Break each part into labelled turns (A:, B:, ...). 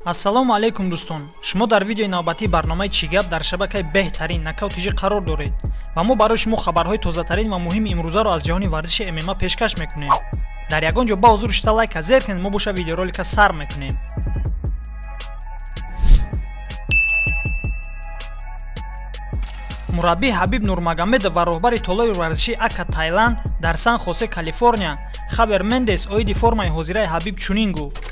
A: Ассалому алайкум дӯстон. Шумо дар видеои навбатии барномаи «Чӣ гап» дар шабакаи беҳтарин Нокаут ТЖ қарор доред ва мо барои шумо хабарҳои тозатарин ва муҳими имрӯзаро аз ҷаҳони варзиши ММА пешкаш мекунем. Дар ягон ҷо ба ҳузур шита лайка зер кунед, мо боша видеоролика сар мекунем. Мураббӣ Ҳабиб Нурмагомедов ва роҳбари толори варзишии Ака Тайланд дар Сан Хосе, Калифорния, Хавер Мендес оиди формаи ҳозираи Ҳабиб чунин гуфт: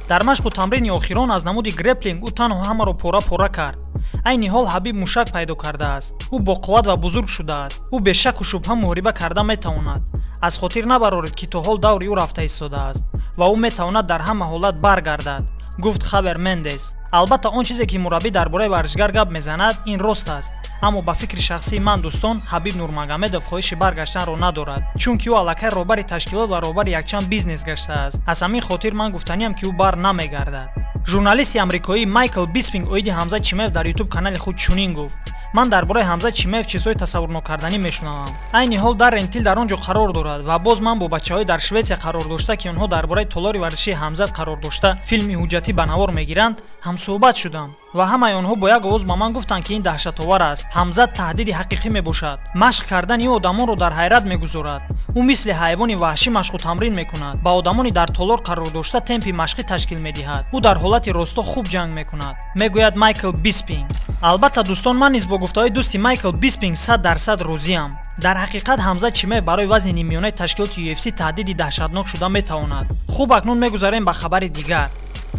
A: дар машқу тамрини охирон аз намуди греплинг ӯ танҳо ҳамаро пора-пора кард. Айни ҳол Ҳабиб мушак пайдо кардааст. Ӯ боқувват ва бузург шудааст. Ӯ бешаку шубҳа муҳориба карда метавонад. Аз хотир набароред, ки то ҳол даври ӯ рафта истодааст ва ӯ метавонад дар ҳама ҳолат баргардад, гуфт Хавер Мендес. Албатта, он чизе ки мураббӣ дар бораи варзишгар гап мезанад, ин рост аст, аммо ба фикри шахсии ман, дӯстон, Ҳабиб Нурмагомедов хоҳиши баргаштанро надорад, чунки ӯ аллакай роҳбари ташкилот ва роҳбари якчанд бизнес гаштааст. Аз ҳамин хотир ман гуфтаниям, ки ӯ бар намегардад. Журналисти амрикоӣ Майкл Биспинг оиди Ҳамзат Чимаев дар ютуб канали худ чунин гуфт: ман дар бораи Ҳамзат Чимаев чизҳои тасаввурнокарданӣ мешунавам. Айни ҳол Даррен Тил дар он ҷо қарор дорад ва боз ман бо бачаҳое дар Шветсия қарор дошта, ки онҳо дар бораи толори варзишии Ҳамзат қарор дошта филми ҳуҷҷатӣ ба навор мегиранд, ҳамсӯҳбат шудам ва ҳамаи онҳо бо як овоз ба ман гуфтанд, ки ин даҳшатовар аст. Ҳамзат таҳдиди ҳақиқӣ мебошад. Машқ кардани ӯ одамонро дар ҳайрат мегузорад. Ӯ мисли ҳайвони ваҳшӣ машқу тамрин мекунад. Ба одамони дар толор қарор дошта темпи машқӣ ташкил медиҳад. Ӯ дар ҳолати росто хуб ҷанг мекунад, мегӯяд Майкл Биспинг. Албатта, дӯстон, ман низ бо гуфтаҳои дӯсти Майкл Биспинг 100% розиам. Дар ҳақиқат Ҳамзат Чимаев барои вазни ниммиёнаи ташкилоти UFC таҳдиди даҳшатнок шуда метавонад. Хуб, акнун мегузарем ба хабари дигар.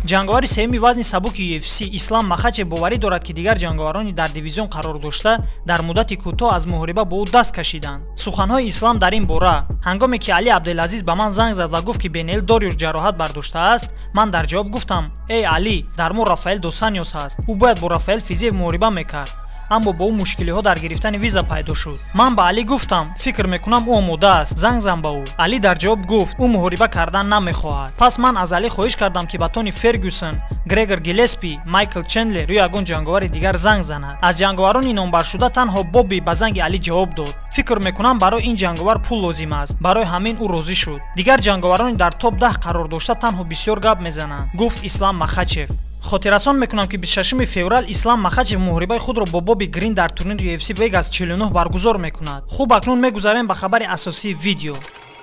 A: Ҷанговари сеюми вазни сабуки UFC Ислам Махачев боварӣ дорад, ки дигар ҷанговарони дар дивизион қарор дошта дар муддати кӯтоҳ аз муҳориба бо ӯ даст кашиданд. Суханҳои Ислам дар ин бора: ҳангоме ки Али Абделазиз ба ман занг зад ва гуфт, ки Бенел Дориуш ҷароҳат бардоштааст, ман дар ҷавоб гуфтам: эй Али, дар мо Рафаэл Досаниос ҳаст. Ӯ бояд бо Рафаэл Физиев муҳориба мекард, аммо бо ӯ мушкилиҳо дар гирифтани виза пайдо шуд. Ман ба Али гуфтам: фикр мекунам, ӯ омода аст, занг зан ба ӯ. Али дар ҷавоб гуфт, ӯ муҳориба кардан намехоҳад. Пас ман аз Али хоҳиш кардам, ки ба Тони Фергюсон, Грегор Гилеспи, Майкл Чендлер ё ягон ҷанговари дигар занг занад. Аз ҷанговарони номбаршуда танҳо Бобби ба занги Али ҷавоб дод. Фикр мекунам, барои ин ҷанговар пул лозим аст, барои ҳамин ӯ розӣ шуд. Дигар ҷанговарони дар топ 10 қарор дошта танҳо бисёр гап мезананд, гуфт Ислам Махачев. Хотиррасон мекунам, ки 26 феврал Ислам Махачев муҳорибаи худро бо Бобби Грин дар турнири UFC Vegas 49 баргузор мекунад. Хуб, акнун мегузарем ба хабари асосии видео.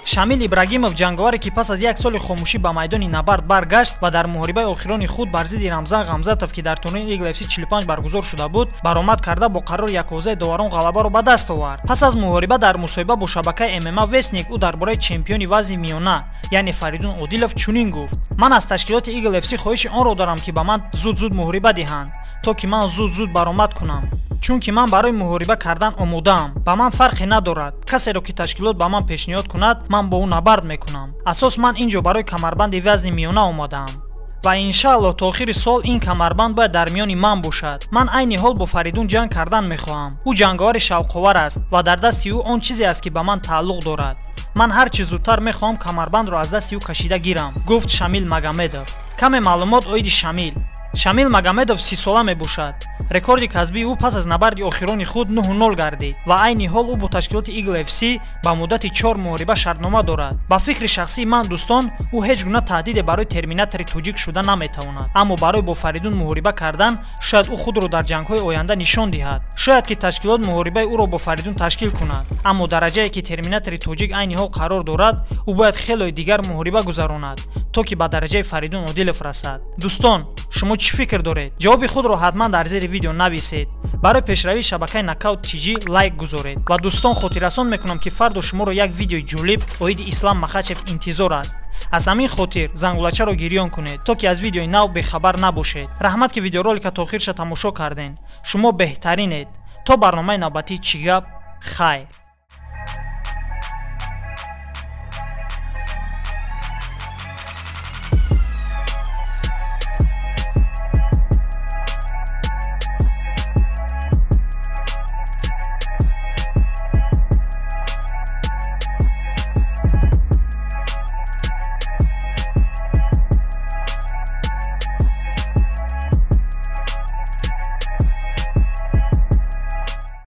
A: Шамил Ибрагимов, ҷанговаре, ки пас аз як соли хомӯшӣ ба майдони набард баргашт ва дар муҳорибаи охирони худ бар зидди Рамзан Ғамзатов, ки дар турнири Eagle FC 45 баргузор шуда буд, баромад карда, бо қарори якозаи доварон ғалабаро ба даст овард. Пас аз муҳориба дар мусоҳиба бо шабакаи ММА Вестник ӯ дар бораи чемпиони вазни миёна, яъне Фаридун Одилов, чунин гуфт: ман аз ташкилоти Eagle FC хоҳиши онро дорам, ки ба ман зуд-зуд муҳориба диҳанд, то ки ман зуд-зуд баромад кунам, чунки ман барои муҳориба кардан омодаам. Ба ман фарқе надорад, касеро ки ташкилот ба ман пешниҳод кунад, ман бо ӯ набард мекунам. Асос ман ин ҷо барои камарбанди вазни миёна омадаам ва иншааллоҳ то охири сол ин камарбанд бояд дар миёни ман бошад. Ман айни ҳол бо Фаридун ҷанг кардан мехоҳам. Ӯ ҷанговари шавқовар аст ва дар дасти ӯ он чизе аст, ки ба ман тааллуқ дорад. Ман ҳар чӣ зудтар мехоҳам камарбандро аз дасти ӯ кашида гирам, гуфт Шамил Магомедов. Каме маълумот оиди Шамил. Шамил Магомедов 30-сола мебошад. Рекорди касбии ӯ пас аз набарди охирони худ 9-0 гардид ва айни ҳол ӯ бо ташкилоти Eagle FC ба муддати 4 муҳориба шартнома дорад. Ба фикри шахсии ман, дӯстон, ӯ ҳеҷ гуна таҳдиде барои терминатори тоҷик шуда наметавонад, аммо барои бо Фаридун муҳориба кардан шояд ӯ худро дар ҷангҳои оянда нишон диҳад. Шояд ки ташкилот муҳорибаи ӯро бо Фаридун ташкил кунад, аммо дараҷае ки терминатори тоҷик айни ҳол қарор дорад, ӯ бояд хелои дигар муҳориба гузаронад, то ки ба дараҷаи Фаридун Одилов расад. Дӯстон, шумо чӣ фикр доред? Ҷавоби худро ҳатман дар зери видео нависед. Барои пешравии шабакаи Нокаут ТЖ лайк гузоред. Ва дӯстон, хотиррасон мекунам, ки фардо шуморо як видеои ҷолиб оиди Ислам Махачев интизор аст. Аз ҳамин хотир зангулачаро гирён кунед, то ки аз видеои нав бехабар набошед. Раҳмат, ки видеоролика то охирша тамошо карден. Шумо беҳтаринед. То барномаи навбатии «Чӣ гап», хайр.